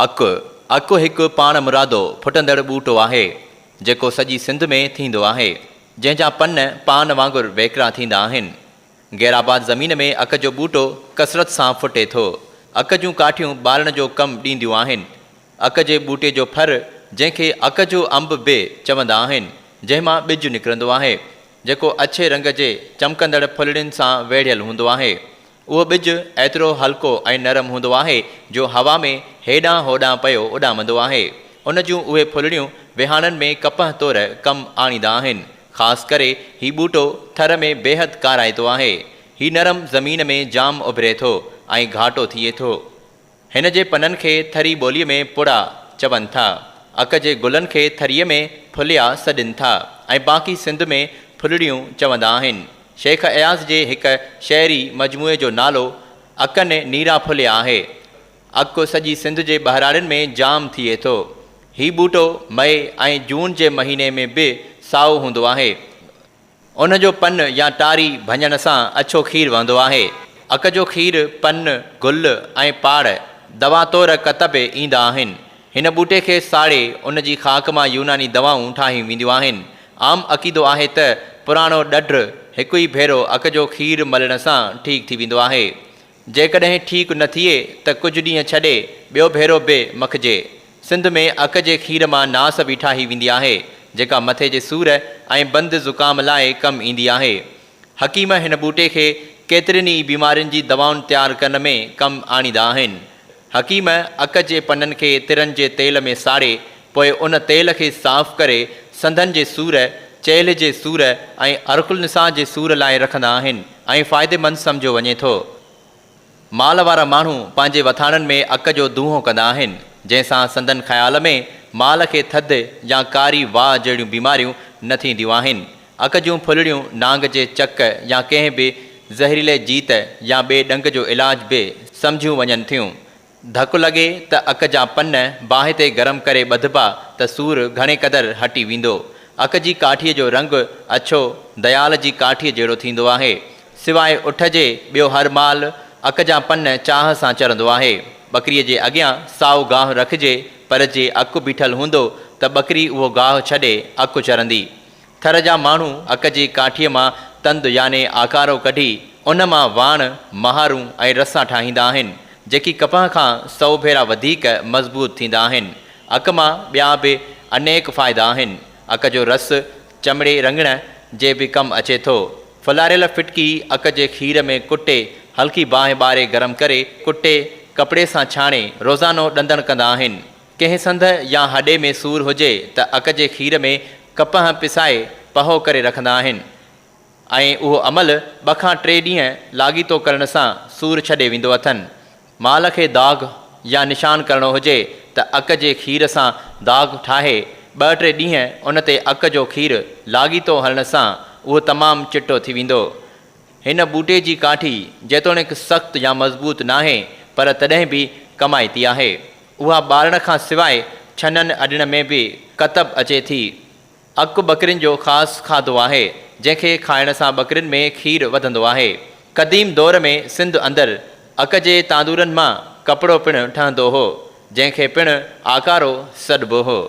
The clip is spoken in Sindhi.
اڪ، اڪ هڪ پاڻ مرادو ڦٽندڙ ٻوٽو آهي، جيڪو سڄي سنڌ ۾ ٿيندو آهي، جنهن جا پن پان وانگر ويڪرا ٿيندا آهن. غيرآباد زمين ۾ اڪ جو ٻوٽو ڪثرت سان ڦٽي ٿو. اڪ جون ڪاٺيون ٻارڻ جو ڪم ڏينديون آهن. اڪ جي ٻوٽي جو ڦر، جنهن کي اڪ جو انب به چوندا آهن، جنهن مان ٻج نڪرندو آهي، جيڪو اڇي رنگ جي چمڪندڙ ڦلڙين سان ويڙهيل هوندو آهي. اهو ٻج ايترو هلڪو ۽ نرم هوندو آهي جو هوا ۾ هيڏانهن هوڏانهن پيو اڏامندو آهي. ان جون اهي ڦلڙيون وهاڻن ۾ ڪپهه طور ڪم آڻيندا آهن. خاص ڪري هي ٻوٽو ٿر ۾ بيحد ڪارائتو آهي. هي نرم زمين ۾ جام اڀري ٿو ۽ گهاٽو ٿئي ٿو. هن جي پنن کي ٿري ٻوليء ۾ پڙا چون ٿا. اڪ جي گلن کي ٿريء ۾ ڦليا سڏين ٿا ۽ باقي سنڌ ۾ ڦلڙيون چوندا آهن. شيخ اياز جي هڪ شعري مجموعي جو نالو اڪن نيرا ڦليا آهي. اڪ سڄي سنڌ جي ٻهراڙين ۾ جام ٿئي ٿو. هي ٻوٽو مئي ۽ جون جي مهيني ۾ به سائو هوندو آهي. ان جو پن يا ٽاري ڀڃڻ سان اڇو کير وهندو آهي. اڪ جو کير، پن، گل ۽ پاڙ دوا طور ڪتب ايندا آهن. هن ٻوٽي کي ساڙي ان جي خاڪ مان يوناني دوائون ٺاهيون وينديون آهن. عام عقيدو آهي ته پراڻو ڏڍ هڪ ئي ڀيرو اڪ جو کير ملڻ سان ٺيڪ ٿي ويندو آهي. جيڪڏهن ٺيڪ نه ٿئي ته ڪجهه ڏينهن ڇڏي ٻيو ڀيرو به مکجي. سنڌ ۾ اڪ جي کير مان ناس به ٺاهي ويندي آهي، جيڪا مٿي جي سور ۽ بند زڪام لاء ڪم ايندي آهي. حڪيم هن ٻوٽي کي ڪيترين ئي بيمارين جي دوائن تيار ڪرڻ ۾ ڪم آڻيندا آهن. حڪيم اڪ جي پنن کي ترن جي تيل ۾ ساڙي پوء ان تيل کي صاف ڪري سنڌن جي سور، چيلهه جي سور ۽ عرق النساء جي سور لاء رکندا آهن ۽ فائديمند سمجهيو وڃي ٿو. مال وارا ماڻهو پنهنجي وٿاڻن ۾ اڪ جو دونهون ڪندا آهن، جنهن سان سندن خيال ۾ مال کي ٿڌ يا ڪاري واء جهڙيون بيماريون نه ٿينديون آهن. اڪ جون ڦلڙيون نانگ جي چڪ يا ڪنهن به زهريلي جيت يا ٻئي ڏنگ جو علاج به سمجهيون وڃن ٿيون. ڌڪ لڳي ته اڪ جا پن باهه تي گرم ڪري ٻڌبا ته سور گهڻي قدر هٽي ويندو. اڪ جي ڪاٺيء جو رنگ اڇو ديال جي ڪاٺيء جهڙو ٿيندو آهي. سواء اٺ جي ٻيو هر مال اڪ جا پن چاهه سان چرندو آهي. ٻڪريء جي اڳيان سائو گاهه رکجي پر جي اڪ بيٺل هوندو ته ٻڪري اهو گاهه ڇڏي اڪ چرندي. ٿر جا ماڻهو اڪ جي ڪاٺيء مان تند يعني آڪارو ڪڍي ان مان واڻ، مهارون ۽ رسا ٺاهيندا آهن، جيڪي ڪپهه کان سئو ڀيرا وڌيڪ مضبوط ٿيندا آهن. اڪ مان ٻيا به انيڪ فائدا آهن. اڪ جو رس چمڙي رڱڻ جي به ڪم اچي ٿو. ڦلاريل ڦٽڪي اڪ جي کير ۾ ڪٽي هلڪي باهه ٻاري گرم ڪري ڪٽي ڪپڙي سان ڇاڻي روزانو ڏندڻ ڪندا آهن. ڪنهن سنڌ يا هڏي ۾ سور هجي ته اڪ جي کير ۾ ڪپهه پسائي پهو ڪري رکندا آهن ۽ اهو عمل ٻه کان ٽي ڏينهن لاڳيتو ڪرڻ سان سور ڇڏي ويندو اٿن. مال کي داغ يا نشان ڪرڻو هجي ته اڪ جي کير سان داغ ٺاهي ٻه ٽي ڏينهن ان تي اڪ جو کير لاڳيتو هلڻ سان اهو تمام چٽو ٿي ويندو. هن ٻوٽي جي ڪاٺي جيتوڻيڪ سخت يا مضبوط ناهي پر تڏهن به ڪمائتي آهي. اها ٻارڻ کان سواء ڇنن اڏڻ ۾ به ڪتب اچي ٿي. اڪ ٻڪرين جو خاص کاڌو آهي، جنهن کي کائڻ سان ٻڪرين ۾ کير وڌندو آهي. قديم دور ۾ سنڌ اندر اڪ جي تاندورن مان ڪپڙو پڻ ٺهندو هو، جنهن کي پڻ آڪارو سڏبو هو.